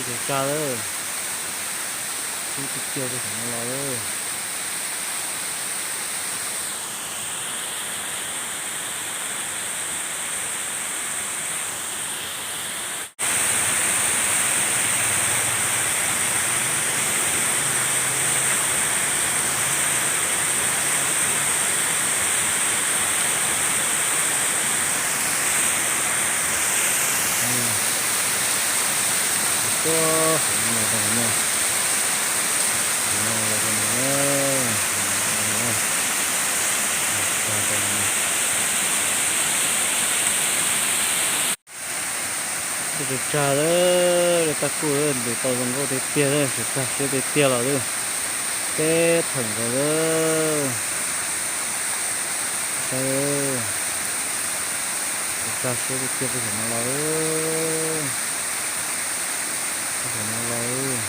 Tsaug tsag lawm, siab tiag tiag peb thaum no los lawm. Tuaj, no rau no, no rau no, no, no, no. Tsaug tsag lawm, lawv tab kuj ntim tau zoo nkauj tiag tiag, tsaug tsag siab tiag tiag los lawm. Peb theem nkaus lawm. Saib, tsaug tsag siab tiag tiag peb thaum no los, peb thaum no los.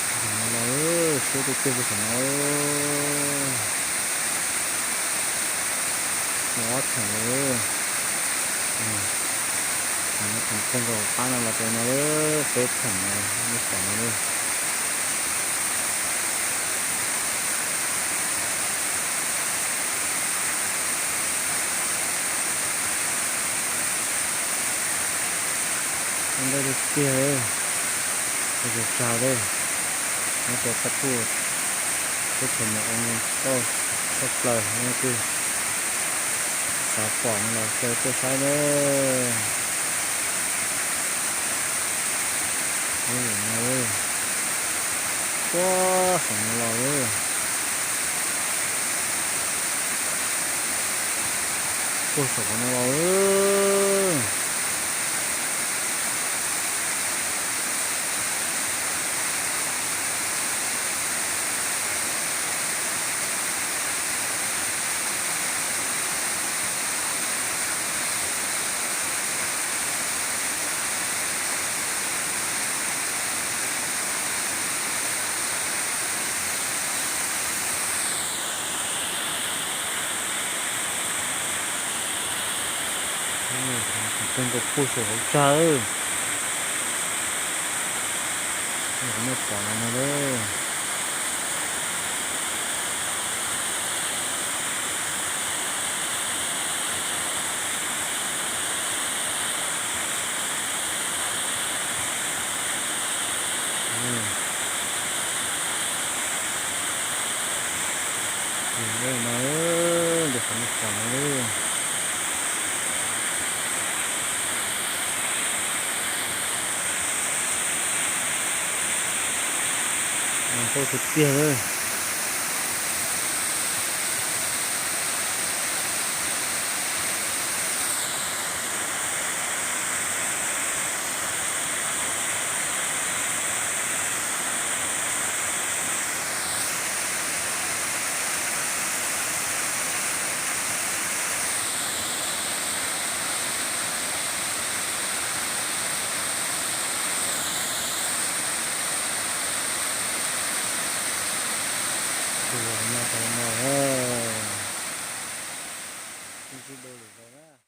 Peb thaum no los, siab tiag tiag peb thaum no. Los ob theem lawm. Theem no theem kawg nkaus qab no los rau no, peb theem no, nej pom no. Ntau tiag tiag, tsaug tsag lawm. Nyob rau tag kub, teb chaws Nyab Laj toj tshaj plaws, nej twb xav pom no los sawv tuaj saib nawb. Ub, no, puag saum no los lawm. Puag saum no los lawm. Tsaug nkaus puag saum hauv tsag. Nej pom no no lawm. Tus no, tus qhov nej pom no, no ntau tiag tiag lawm. Tus no tau no, sib ntsib dua